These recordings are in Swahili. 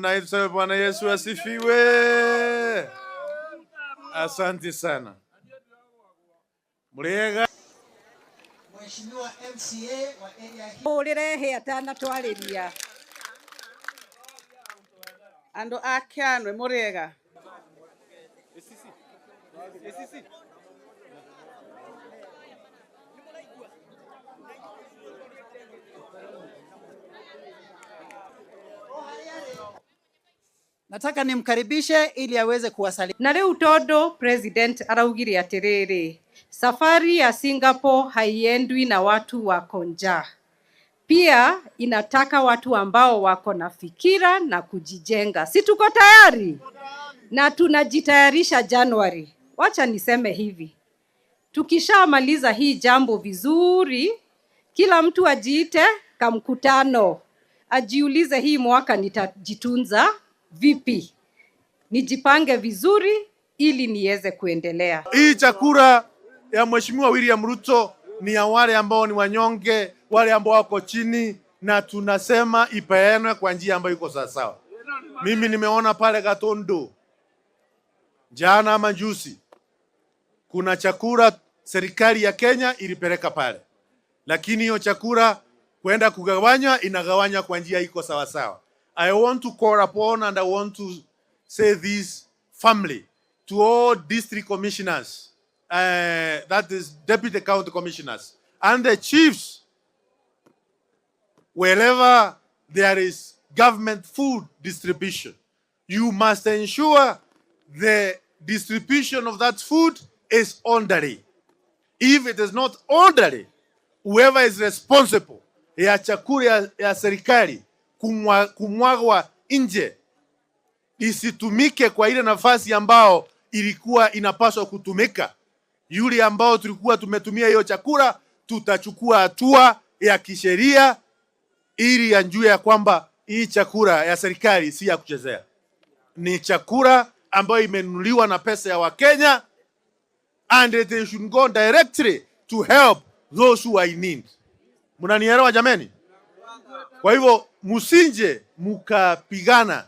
Na tuseme Bwana Yesu asifiwe. Asante sana. Muriega. Mheshimiwa MCA wa area hii. Hũrĩre hĩ atanatwarĩria. Andũ a Kĩanwe mũrĩega? Nataka nimkaribishe ili aweze kuwasalimia. Na rĩu tondũ president araugire atĩrĩrĩ, safari ya Singapore haiendwi na watu wako njaa, pia inataka watu ambao wako na fikira na kujijenga. Si tuko tayari? Na tunajitayarisha Januari. Wacha niseme hivi, tukishamaliza hii jambo vizuri, kila mtu ajiite kamkutano, ajiulize hii mwaka nitajitunza vipi, nijipange vizuri ili niweze kuendelea. Hii chakula ya Mheshimiwa William Ruto ni ya wale ambao ni wanyonge, wale ambao wako chini, na tunasema ipeanwe kwa njia ambayo iko sawasawa. Mimi nimeona pale Gatundu jana ama juzi, kuna chakula serikali ya Kenya ilipeleka pale, lakini hiyo chakula kwenda kugawanywa, inagawanywa kwa njia iko sawasawa. I want to call upon and I want to say this firmly to all district commissioners, that is deputy county commissioners and the chiefs, wherever there is government food distribution, you must ensure the distribution of that food is orderly. If it is not orderly, whoever is responsible ya chakula ya serikali kumwagwa nje isitumike kwa ile nafasi ambao ilikuwa inapaswa kutumika. Yule ambao tulikuwa tumetumia hiyo chakula, tutachukua hatua ya kisheria ili ajue ya kwamba hii chakula ya serikali si ya kuchezea, ni chakula ambayo imenunuliwa na pesa ya Wakenya and it should go directly to help those who are in need. Mnanielewa jameni? Kwa hivyo msije mukapigana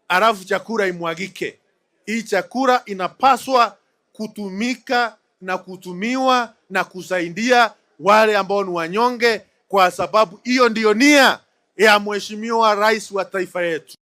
alafu chakula imwagike. Hii chakula inapaswa kutumika na kutumiwa na kusaidia wale ambao ni wanyonge, kwa sababu hiyo ndiyo nia ya Mheshimiwa Rais wa taifa yetu.